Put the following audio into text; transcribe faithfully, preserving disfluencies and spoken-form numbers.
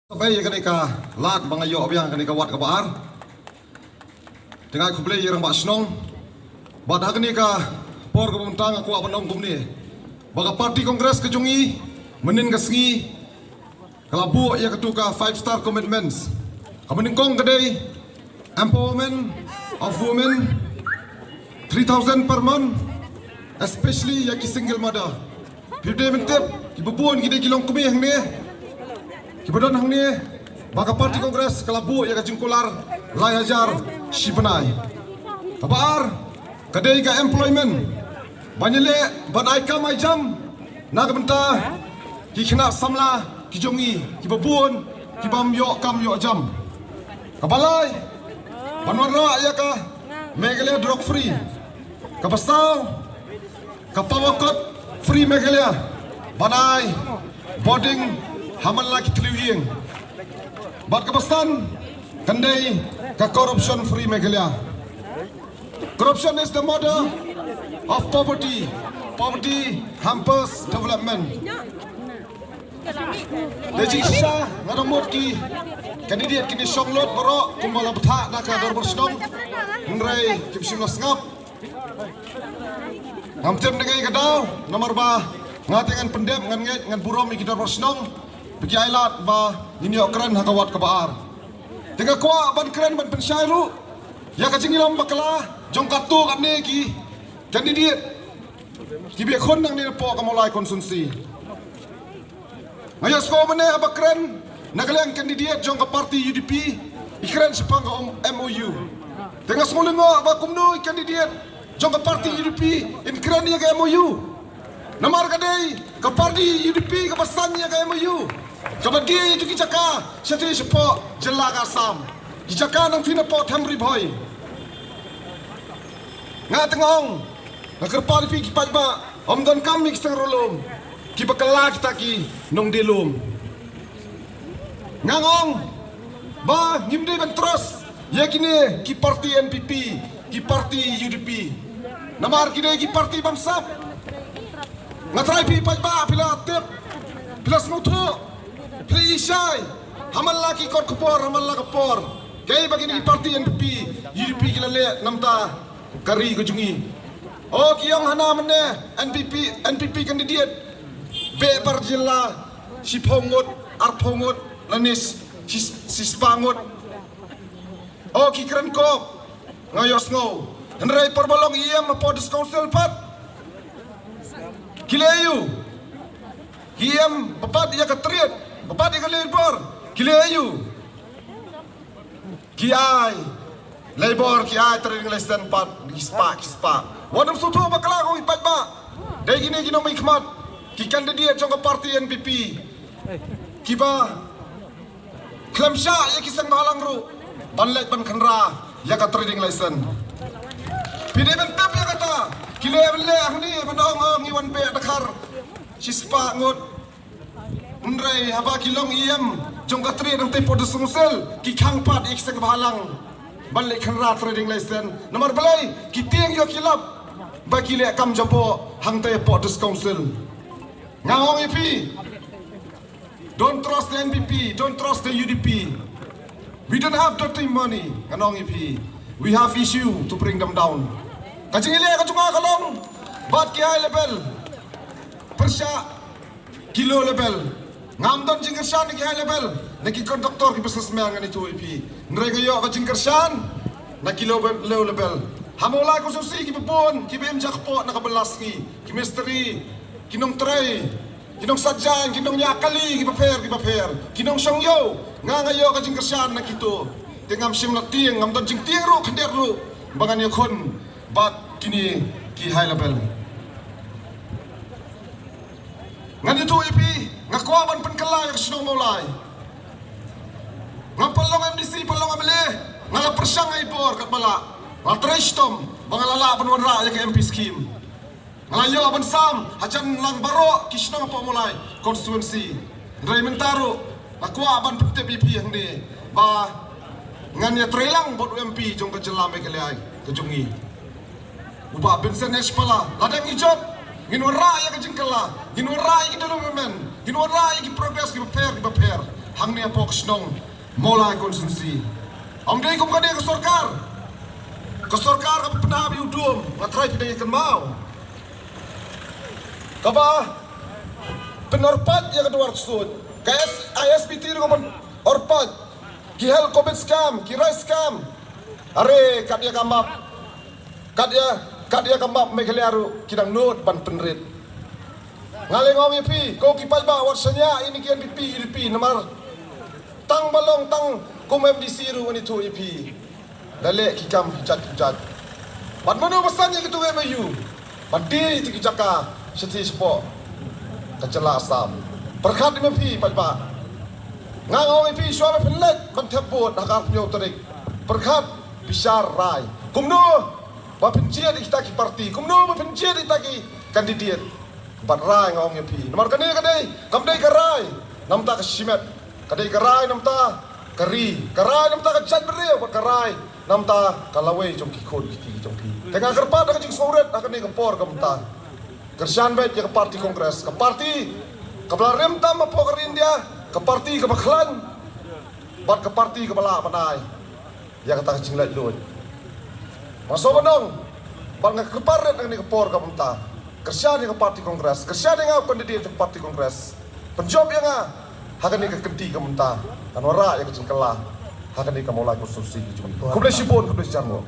Khublei ïa kane ka lad ba nga ïoh biang kane ka wat kaba ar. Te nga khublei ïa rangbah shnong. Bad ha kane ka por kaba mynta nga kwah ban ong kumne, ba ka party Congress ka jong i mynnin ka sngi ka la buh ïa katu ka five star commitments. Kaba nyngkong ka dei empowerment of women, three thousand per month, especially ïa ki single mother. Phi dei ban tip, kiba bun ki dei ki longkmie hangne, kiba don hangne, ba ka party Congress ka la buh ïa ka jingkular lai hajar shi bnai. Kaba ar ka dei ka employment, ban ïaleh ban ai kam ai jam na ka bynta ki khynnah samla ki jong i, kiba bun ki bym ïoh kam ïoh jam. Kaba lai, ban wanrah ïa ka Meghalaya drug free. Kaba saw, ka Power Cut Free Meghalaya, ban ai boarding ha man la ki thliew ïing. Bad kaba san, kan dei ka Corruption Free Meghalaya. Corruption is the mother of poverty. Poverty hampers development. Te jingshisha nga dang mut ki candidate kine shong lut baroh kumba la bthah da ka dorbar shnong. Hynrei kim shym la sngap. Ngam tip da kaei ka daw, namar ba nga te ngan pyndep, ngan ngeit, ngan burom ïa ki dorbar shnong ba ki ailad ba ngin ïoh kren ha ka wat kaba ar. Te nga kwah ban kren ban pynshai ruh ïa ka jingïalam bakla jong katto katne ki candidate kiba ïakhun nangne napoh ka Mawlai constituency. Nga ïohsngew mynne haba kren na ka liang candidate jong ka party U D P, i kren shaphang ka M O U. Te nga sngew lyngngoh ba kumno i candidate jong ka party U D P in kren ïa ka M O U. Namar ka dei ka party U D P kaba sign ïa ka M O U, kaba die ïa ki jaka shatei shapoh jylla ka Assam, ki jaka nangtei napoh them Ri Bhoi. Nga te nga ong, nga kyrpad ïa phi ki paidbah, ym donkam ïa ki seng riewlum kiba kylla kita ki nongdie lum. Nga ong ba ngim dei ban trust ïa kine ki party N P P, ki party U D P. Namar ki dei ki party bamsap. Nga trai phi paidbah, phi la tip, phi la sngewthuh, phi la i shai ha man la ki kot ka por, ha man la ka por, kaei ba kine ki party N P P, U D P ki la leh namar ka ri ka jong i. O, ki ong hana mynne N P P, N P P candidate beh bar jylla shiphew ngut, arphew ngut, lane shi, shispah ngut. O, ki kren kop, nga ïohsngew. Hynrei por ba long E M hapoh District Council pat, ki leh aïu? Ki E M ba bat ïa ka trade, ba bat ïa ka labour, ki leh aïu? Ki ai labour, ki ai trading license pat, ki spah, ki spah. Wat nym sngewthuh bakla ko ki paidbah. Dei kine ki nongmihkhmat, ki candidate jong ka party N P P, kiba khlem shah ïa ki seng bhalang ruh ban leit ban kynrah ïa ka trading license. Phi dei ban tip ïa kata. Ki leh ban leh hangne ban ong, ong ngi wan beh dkhar shispah ngut. Hynrei haba ki long E M jong ka trade hangtei hapoh District Council, ki khang pat ïa ki seng bhalang ban leit kynrah trading license. Namar balei? Ki tieng ïoh ki lap ba ki leh kam jaboh hangtei hapoh District Council. Nga ong ïa phi, don't trust the N P P, don't trust the U D P. We don't have dirty money, nga ong ïa phi. We have issue to bring them down. Ka jingïaleh ka jong nga ka long bad ki high level pyrshah ki low level. Ngam don jingkyrshan na ki high level, na ki contractor, ki businessman, ngan ïathuh ïa phi. Hynrei nga ïoh ka jingkyrshan na ki low, low level. Ha Mawlai constituency kiba bun kiba im jakpoh na ka bylla sngi, ki mistri, ki nongtrei, ki nongsatjaiñ, ki nongñiah kali kiba pher kiba pher, ki nongshong ïew. Nga, nga ïoh ka jingkyrshan na kito. Te ngam shym la tieng, ngam don jingtieng ruh khyndiat ruh ba ngan ïakhun bad kine ki high level. Ngan ïathuh ïa phi, nga kwah ban pynkylla ïa ka shnong Mawlai. Ngam pat long M D C, pat long M L A, nga la pyrshang ai bor katba lah. Nga la trei shitom ba nga la lah ban wanrah ïa ka M P scheme. Nga la ïoh ban sam hajan lang baroh ki shnong hapoh Mawlai constituency. Hynrei mynta ruh nga kwah ban pyntip ïa phi hangne ba ngan ïatrei lang bad u M P jong ka jylla Meghalaya ka jong ngi, u Bah Vincent H Pala. Lada ngi jop, ngin wanrah ïa ka jingkylla, ngin wanrah ïa ka development. Kin wanrah ïa ki progress kiba pher kiba pher hangne hapoh ka shnong Mawlai constituency. Ym dei kum kane ka sorkar. Ka sorkar kaba pynhap ïa u dum, nga tharai phi dang ïa kynmaw. Kaba pynurpait ïa ka duwar ksuid. Ka S-, I S B T ruh ka pynurpait. Ki health covid scam, ki rice scam. Are kat ïa ka map. Kat ïa, kat ïa ka map Meghalaya ruh ki dang nud ban pynrit. Nga la ong ïa phi, ko ki paidbah, wat shaniah ïa kine ki N P P, U D P, namar tang ba long tang kum M D C ruh ngan ïathuh ïa phi. La leh ki kam ki jait ki jait. Bad mano ba san ïa kito ki M O U ban die ïa kito ki jaka shathie shapoh ka jylla Assam. Pyrkhat ïa phi paidbah. Nga ong ïa phi, shuwa ba phin leit ban thep vote ha ka arphew tarik, pyrkhat, bishar, rai. Kumno ba phin jied ïa kita ki party, kumno ba phin jied ïa kita ki candidate. Bad rai, nga ong ïa phi, namar kane ka dei, kam dei ka rai namar ka shimet, ka dei ka rai namar ka ri, ka rai namar ka jaitbynriew, bad ka rai namar ka lawei jong ki khun ki kti jong phi. Te nga kyrpad ha ka jingsngewrit ha kane ka por kaba mynta, kyrshan beit ïa ka party Congress, ka party kaba la rim tam hapoh ka ri India, ka party kaba khlaiñ bad ka party kaba lah ban ai ïa kata ka jinglaitluid. Nga sngewbha ban ong, bad nga kyrpad rit ha kane ka por kaba mynta, kyrshan ïa ka party Congress, kyrshan ïa nga u candidate jong ka party Congress, pynjop ïa nga ha kane ka kynti kaba mynta, ngan wanrah ïa ka jingkylla ha kane ka Mawlai constituency ka jong ngi. Khublei shibun, khublei shihajar nguh.